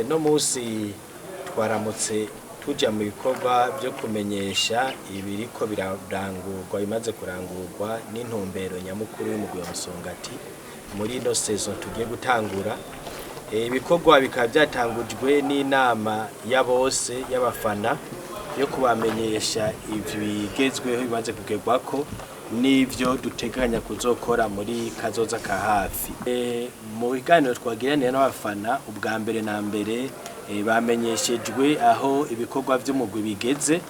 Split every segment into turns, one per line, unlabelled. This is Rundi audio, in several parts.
No munsi twaramutse tuja mu bikorwa byo kumenyesha ibiriko birarangurwa, bimaze kurangurwa n'intumbero nyamukuru y'umugwi wa Musongati muri ino saison tugiye gutangura. Ibikorwa bikaba byatangujwe n'inama ya bose y'abafana yo kubamenyesha ibigezweho bimaze kugerwako n'ivyo duteganya kuzokora muri kazoza ka hafi. Mu biganiro twagiraniye n'abafana, ubwa mbere na mbere bamenyeshejwe aho ibikorwa vy'umugwi bigeze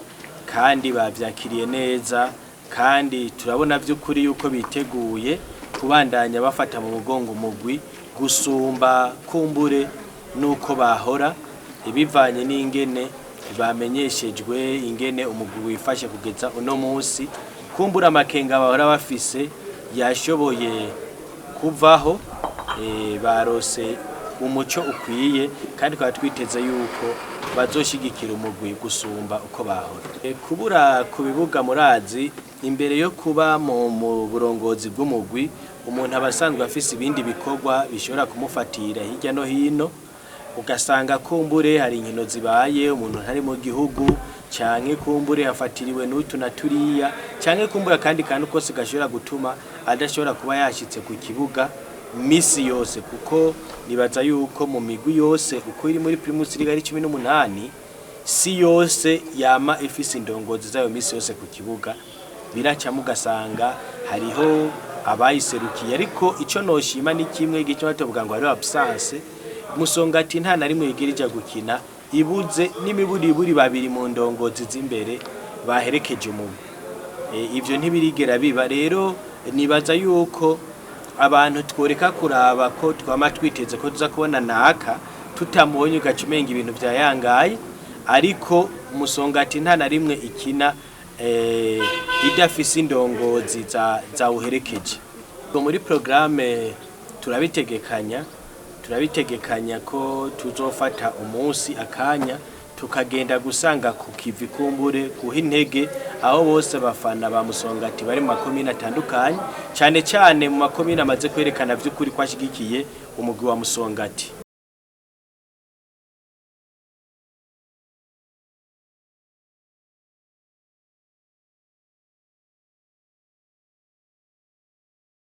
kandi bavyakiriye neza, kandi turabona vy'ukuri yuko biteguye kubandanya bafata mu mugongo umugwi gusumba kumbure nuko bahora, ibivanye n'ingene bamenyeshejwe ingene umugwi wifashe kugeza uno munsi. Kumbura amakenga bahora bafise yashoboye kuvaho, barose umuco ukwiye, kandi tukaba twiteze yuko bazoshigikira umugwi gusumba uko bahora. Kubura ku bibuga, murazi imbere yo kuba mu burongozi bw'umugwi umuntu aba asanzwe afise ibindi bikorwa bishobora kumufatira hirya no hino, ugasanga kumbure hari inkino zibaye umuntu ntari mu gihugu, canke kumbure yafatiriwe n'utu na turiya, canke kumbure akandi kantu kose gashobora gutuma adashobora kuba yashitse ku kibuga misi yose, kuko nibaza yuko mu migwi yose uko iri muri Primus League ari 18, si yose yama ifise indongozi zayo misi yose ku kibuga. Biracamo ugasanga hariho abayiserukiye, ariko ico noshima ni kimwe gico batovuga ngo hariho absence. Musongati nta na rimwe yigira ija gukina ibuze n'imiburiburi babiri mu ndongozi z'imbere baherekeje umugwi. Ivyo ntibirigera biba. Rero nibaza yuko abantu tworeka kuraba ko twama twiteze ko tuza kubona naka, tutamubonye ugaca umenga ibintu vyayangaye, ariko Musongati nta na rimwe ikina idafise indongozi zawuherekeje. Muri programme turabitegekanya ko tuzofata umunsi akanya tukagenda gusanga ku kivi, kumbure guha intege aho bose bafana ba Musongati bari mu makomine atandukanye, cyane cyane mu makomine amaze kwerekana vy'ukuri ko ashigikiye umugwi wa Musongati.